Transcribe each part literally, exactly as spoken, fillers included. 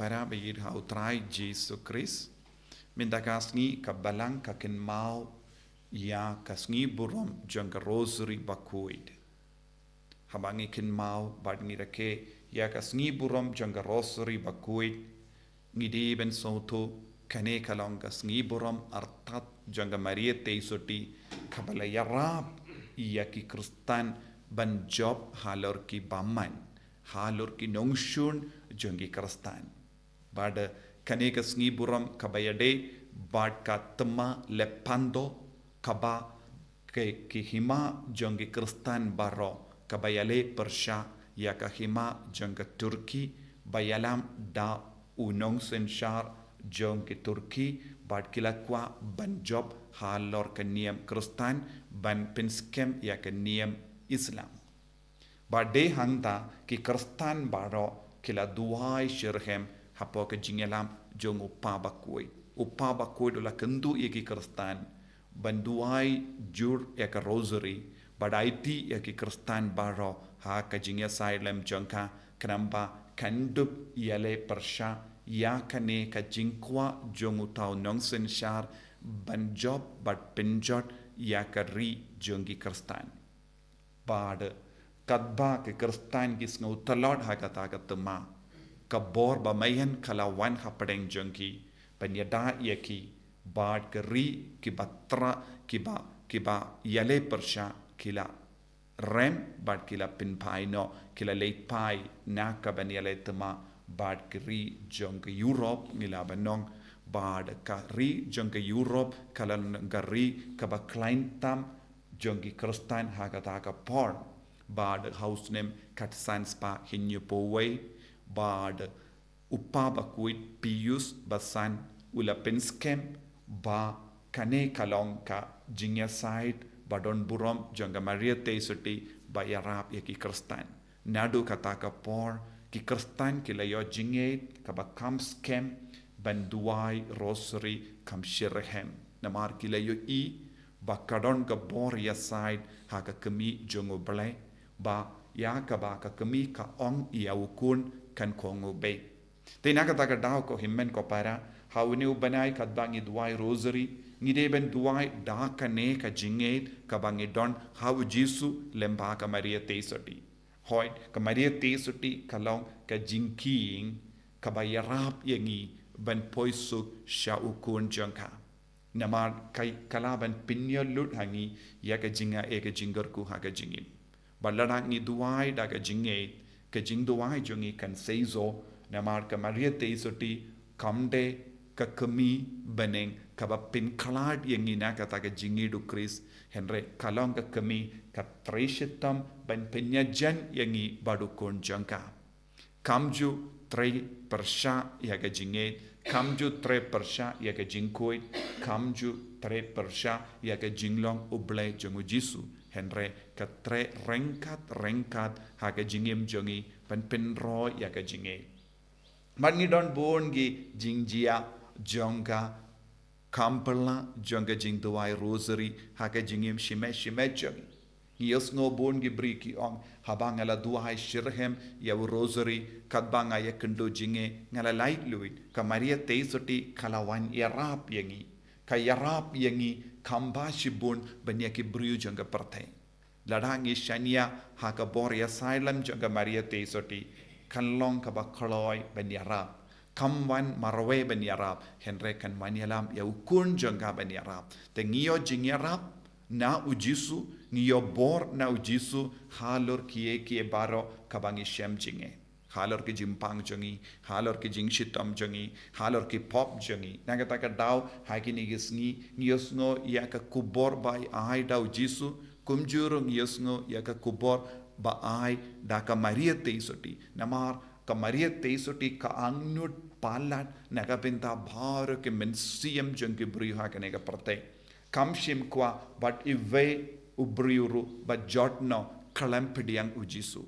Para ba ïeit ha u Trai Jisu Khrist. Mynta ka sngi ka Balang ka kynmaw ïa ka sngi burom jong ka Rosary bakhuid. Haba ngi kynmaw bad ngi rakhe ïa ka sngi burom jong ka Rosary bakhuid, ngi dei ban sngewthuh kane ka long ka sngi burom artat jong ka Maria Theisotti, kaba la ïarap ïa ki Khristan ban jop halor ki bymman, halor ki nongshun jong ki Khristan. Bad kane ka sngi burom kaba ïadei bad ka thma Lepanto, kaba ki, ki hima jong ki Khristan baroh, kaba ïaleh pyrshah ïa ka hima jong ka Turkey, ba ïalam da u nongsynshar jong ki Turkey, bad ki la kwah ban jop halor ka niam Khristan, ban pynskhem ïa ka niam Islam. Bad dei hangta ki Khristan baroh ki la duwai shitrhem hapoh ka jingïalam jong u Kpa bakhuid. U Kpa bakhuid u la kynduh ïa ki Khristan ban duwai jur ïa ka Rosary, bad aiti ïa ki Khristan baroh ha ka jingïasaid lem jong ka, khnang ba kan dup ïaleh pyrshah ïa kane ka jingkwah jong uta u nongsynshar ban jop bad pynjot ïa ka ri jong ki Khristan. Bad katba ki Khristan ki sngew tlot ha kata ka thma, ka bor ba meiñ ka la wan hapdeng jong ki, ban ïada ïa ki, bad ka ri kiba tra, kiba, kiba ïaleh pyrshah ki la rem, bad ki la pynphai noh, ki la leit phai na ka ban ïaleh thma, bad ka ri jong ka Europe ngi lah ban ong, bad ka ri jong ka Europe ka la long ka ri kaba khlaiñ tam jong ki Khristan ha kata ka por. Bad ha u snem khatsan spah hynñiewphew wei, bad u Kpa bakhuid Pius ba san u la pynskhem ba kane ka long ka jingïasaid ba don burom jong ka Maria Theisotti ba ïarap ïa ki Khristan. Naduh kata ka por, ki Khristan ki la ïoh jingngeit kaba kham skhem ban duwai Rosary kham shitrhem. Namar ki la ïohi ba ka don ka bor ïasaid ha ka kmie jong U Blei, ba ïa kaba ka kmie ka ong ïa u khun kan khong u beit. Te na kata ka daw ko hynmen ko para, ha une u bnai katba ngi duwai Rosary, ngi dei ban duwai da kane ka jingngeit kaba ngi don ha u Jisu lem bad ka Maria Theisotti. Hooid, ka Maria Theisotti ka long ka jingkheiñ kaba ïarap ïa ngi ban poi suk sha u khun jong ka. Namar ka, ka lah ban pynïoh lut ha ngi ïa ka jingaiei ka jingkyrkhu ha ka jingim. Bad lada ngi duwai da ka jingngeit, ka jingduwai jong ngi kan seisoh, namar ka Maria Theisotti kam dei ka kmie bneng kaba pynkhlad ïa ngi na kata ka jingngeit u Khrist, hynrei ka long ka kmie ka trei shitom ban pynïajan ïa ngi bad u khun jong ka. Kam ju trei pyrshah ïa ka jingngeit, kam ju trei pyrshah ïa ka jingkhuid, kam ju trei pyrshah ïa ka jinglong U Blei jong u Jisu, hynrei ka trei ryngkat ryngkat ha ka jingim jong ngi ban pynroi ïa ka jingngeit. Bad ngi don bun ki jingjia jong ka kham pyrshah jong ka jingduwai Rosary ha ka jingim shimet shimet jong ngi. Ngi ïohsngew bun ki briew ki ong, haba nga la duwai shitrhem ïa u Rosary, katba nga ïakynduh jingeh, nga la laitluid, ka Maria Theisotti ka la wan ïarap ïa ngi. Ka ïarap ïa ngi kham ba shibun ban ïa ki briew jong ka pyrthei. Lada ngi shaniah ha ka bor ïasaid lem jong ka Maria Theisotti, kan long kaba kloi ban ïarap. Kam wan marwei ban ïarap, hynrei kan wan ïalam ïa u khun jong ka ban ïarap. Te ngi ïoh jingïarap na u Jisu, ngi ïoh bor na u Jisu halor kiei kiei baroh kaba ngi shem jingeh. Halor ki jingpang jong ngi, halor ki jingshitom jong ngi, halor ki pop jong ngi. Na kata ka daw, ha kine ki sngi, ngi ïohsngew ïa ka khubor ba ai da u Jisu, kumjuh ruh ngi ïohsngew ïa ka khubor ba ai da ka Maria Theisotti. Namar ka Maria Theisotti ka angnud palat na ka bynta baroh ki mynsiem jong ki briew ha kane ka pyrthei. Kam shim kwah bad iwei u briew ruh ba jot noh khlem pdiang u Jisu.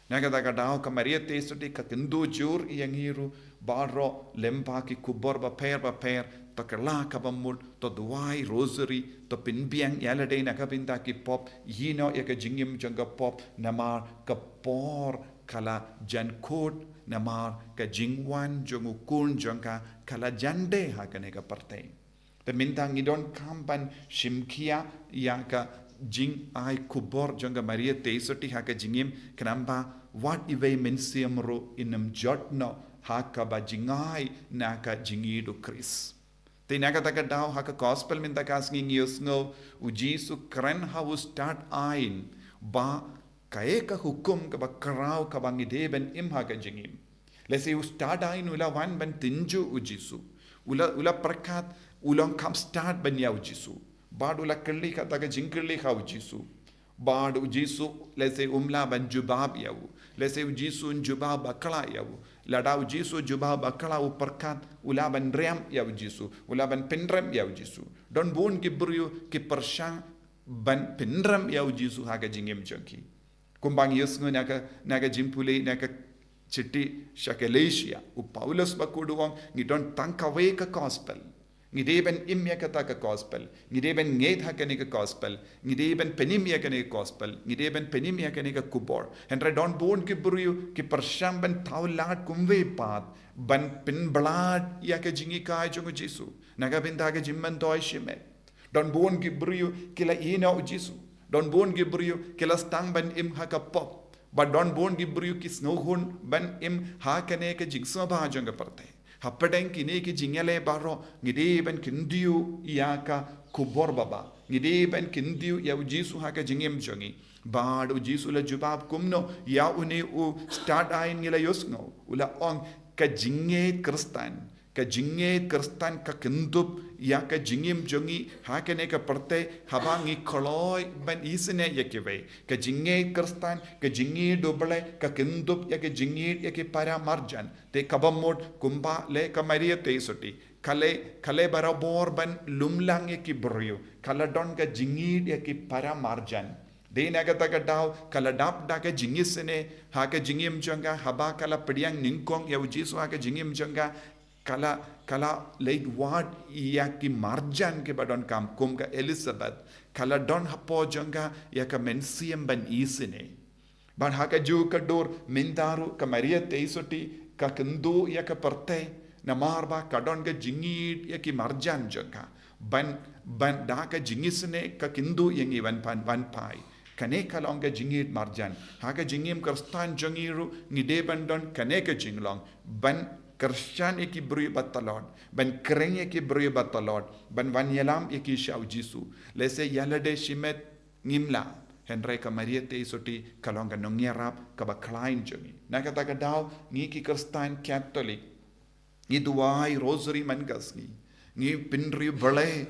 Na kata ka daw ka Maria Theisotti ka kynduh jur ïa ngi ruh baroh lem bad ki khubor bapher bapher, to kylla kaba mut, to duwai Rosary, to pynbiang ïa lade na ka bynta ki pop, ïehnoh ïa ka jingim jong ka pop, namar ka por ka la jan kut, namar ka jingwan jong u khun jong ka ka la jan dei ha kane ka pyrthei. Te mynta ngi donkam ban shim khia ïa ka jingai khubor jong ka Maria Theisotti ha ka jingim, khnang ba wat iwei i mynsiem ruh in ym jot noh ha kaba jngai na ka jingïeit u Khrist. Te na kata ka daw ha ka gospel mynta ka sngi ngi ïohsngew u Jisu kren ha u stad aiñ ba kaei ka hukum kaba khraw kaba ngi dei ban im ha ka jingim. Lehse u stad aiñ u la wan ban tynjuh u Jisu. U la, u la pyrkhat, u la ong kam stad ban ïa u Jisu. Bad u la kylli kata ka jingkylli ha u Jisu. Bad u Jisu lehse um lah ban jubab ïa u. Lehse u Jisu un jubab bakla ïa u. Lada u Jisu jubab bakla u pyrkhat u lah ban rem ïa u Jisu. U lah ban pynrem ïa u Jisu. Don bun ki briew ki pyrshang ban pynrem ïa u Jisu ha ka jingim jong ki. Kumba ngi ïohsngew na ka, na ka jingpule, na ka shithi sha ka Galatia, u Paulus bakhuid u ong, ngi don tang kawei ka gospel. Ngi dei ban im ïa kata ka gospel. Ngi dei ban ngeit ha kane ka gospel. Ngi dei ban pynim ïa kane ka gospel. Ngi dei ban pynim ïa kane ka khubor. Hynrei don bun ki briew ki pyrshang ban thaw lad kumwei pat ban pynblad ïa ka jinghikai jong u Jisu. Na ka bynta ka jingmyntoi shimet. Don bun ki briew ki la ïehnoh u Jisu. Don bun ki briew ki la sdang ban im ha ka pop. Bad don bun ki briew ki sngewhun ban im ha kane ka jingsngewbha jong ka pyrthei. Hapdeng kine ki jingïaleh baroh ngi dei ban kyntiew ïa ka khubor babha. Ngi dei ban kyntiew ïa u Jisu ha ka jingim jong ngi. Bad u Jisu la jubab kumno ïa une u stad aiñ ngi la ïohsngew. U la ong ka jingngeit Khristan. Ka jingngeit Khristan ka kynthup ïa ka jingim jong ngi ha kane ka pyrthei haba ngi kloi ban isynei ïa kiwei. Ka jingngeit Khristan, ka jingngeit u Blei ka kynthup ïa ka jingngeit ïa ki para marjan. Te kaba mut kumba leh ka Maria Theisotti. Ka leh, ka leh barabor ban lumlang ïa ki briew. Ka la don ka jingngeit ïa ki para marjan. Dei na kata ka daw, ka la dap da ka jingisynei, ha ka jingim jong ka, haba ka la pdiang nyngkong ïa u Jisu ha ka jingim jong ka, ka la, ka la leit wad ïa ki marjan kiba donkam kum ka Elizabeth, ka la don hapoh jong ka ïa ka mynsiem ban isynei. Bad ha kajuh ka dur mynta ruh ka Maria Theisotti ka kynduh ïa ka pyrthei, namar ba ka don ka jingngeit ïa ki marjan jong ka. Ban, ban da ka jingisynei ka kynduh ïa ngi wan pan, wan phai. Kane ka long ka jingngeit marjan. Ha ka jingim Khristan jong ngi ruh ngi dei ban don kane ka jinglong. Ban kyrshan ïa ki briew ba tlot. Ban kren ïa ki briew ba tlot. Ban wan ïalam ïa ki sha u Jisu. Lehse ïa lade shimet ngim lah. Hynrei ka Maria Theisotti ka long ka nongïarap kaba khlaiñ jong ngi. Na kata ka daw ngi ki Khristan Katholik. Ngi duwai rosary man ka sngi. Ngi pynriew Blei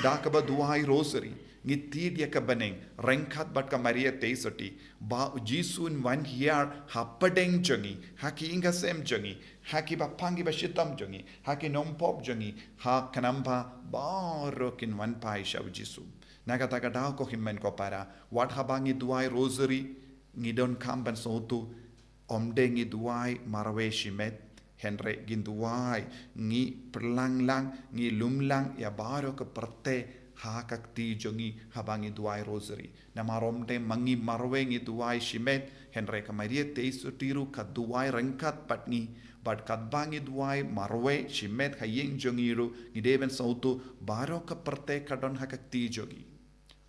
da kaba duwai rosary. Ngi tied ïa ka bneng ryngkat bad ka Maria Theisotti. Ba u Jisu un wan hiar hapdeng jong ngi, ha ki ïing ki sem jong ngi, ha kiba pang kiba shitom jong ngi, ha ki nongpop jong ngi, ha khnang ba baroh kin wan phai sha u Jisu. Na kata ka daw ko hynmen ko para, wat haba ngi duwai rosary, ngi donkam ban sngewthuh, ym dei ngi duwai marwei shimet, hynrei ngin duwai, ngi pynlang lang, ngi lum lang ïa baroh ka pyrthei ha ka kti jong ngi haba ngi duwai rosary. Namar ym dei ma ngi marwei ngi duwai shimet, hynrei ka Maria Theisotti ruh ka duwai ryngkat bad ngi, bad katba ngi duwai marwei shimet ha ïing jong ngi ruh, ngi dei ban sngewthuh, baroh ka pyrthei ka don ha ka kti jong ngi.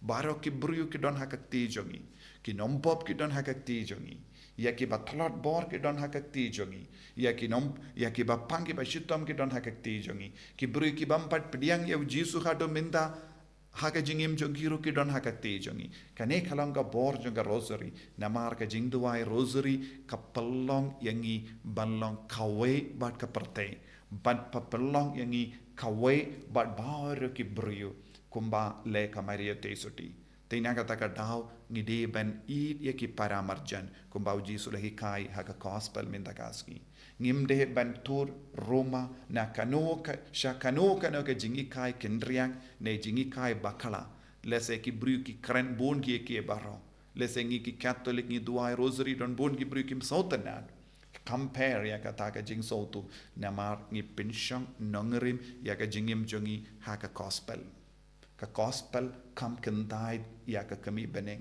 Baroh ki briew ki don ha ka kti jong ngi. Ki nongpop ki don ha ka kti jong ngi. Ïa kiba tlot bor ki don ha ka kti jong ngi. Ïa ki nong, ïa kiba pang kiba shitom ki don ha ka kti jong ngi. Ki briew ki bym pat pdiang ïa u Jisu haduh mynta ha ka jingim jong ki ruh ki don ha ka kti jong ngi. Kane ka long ka bor jong ka rosary. Namar ka jingduwai rosary ka pynlong ïa ngi ban long kawei bad ka pyrthei. Ban pynlong ïa ngi kawei bad baroh ki briew. Kumba leh ka Maria Theisotti. Te na kata ka daw ngi dei ban ïeit ïa ki para marjan kumba u Jisu u la hikai ha ka gospel mynta ka sngi. Ngim dei ban tur ruma na kano ka, sha kano kano ka jinghikai kyndriang ne jinghikai bakla. Lehse ki briew ki kren bun ki ïa ki baroh. Lehse ngi ki Katholik ngi duwai rosary don bun ki briew kim sngewtynnad. Compare ïa kata ka jingsngewthuh namar ngi pynshong nongrim ïa ka jingim jong ngi ha ka gospel. Ka gospel kam kyntait ïa ka kmie bneng.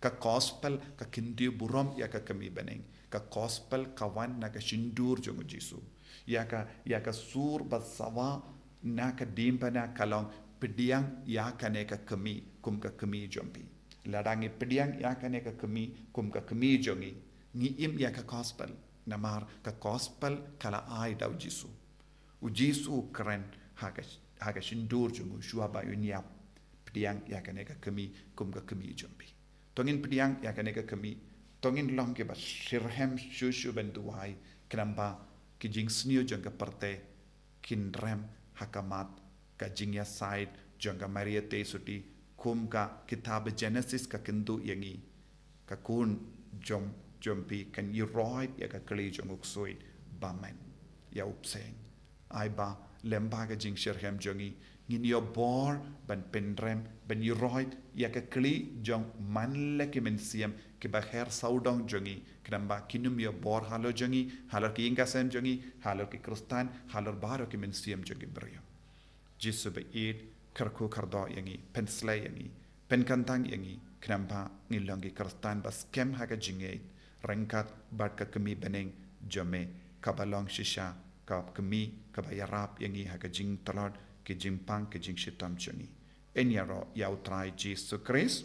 Ka gospel ka kyntiew burom ïa ka kmie bneng. Ka gospel ka wan na ka shyntur jong u Jisu. Ïa ka, ïa ka sur ba sawa na ka diengphna ka long, pdiang ïa kane ka kmie kum ka kmie jong phi. Lada ngi pdiang ïa kane ka kmie kum ka kmie jong ngi, ngi im ïa ka gospel. Namar ka gospel ka la ai da u Jisu. U Jisu u kren ha ka, ha ka shyntur jong u shuwa ba un ïap. Pdiang ïa kane ka kmie kum ka kmie jong phi. To ngin pdiang ïa kane ka kmie. To ngin long kiba shitrhem shuh shuh ban duwai, khnang ba ki jingsniew jong ka pyrthei kin rem ha khmat ka jingïasaid jong ka Maria Theisotti, kum ka kitab Genesis ka kyntu ïa ngi. Ka khun jong, jong phi kan ïaroit ïa ka kli jong u ksuid bymman, ïa u bseiñ. Ai ba lem bad ka jingshitrhem jong ngi, ngin ïoh bor ban pynrem, ban ïaroit ïa ka kli jong man la ki mynsiem kiba her sawdong jong ngi, khnang ba kin ym ïoh bor halor jong ngi, halor ki ïing ki sem jong ngi, halor ki Khristan, halor baroh ki mynsiem jong ki briew. Jisu ba ïeit, kyrkhu kyrdoh ïa ngi, pynsleh ïa ngi, pynkyntang ïa ngi, khnang ba ngin long ki Khristan ba skhem ha ka jingngeit, ryngkat bad ka kmie bneng jong me, kaba long shisha ka kmie kaba ïarap ïa ngi ha ka jingtlot ki jingpang ki jingshitom jong ngi. Yn ïaroh ïa u Trai Jisu Khrist.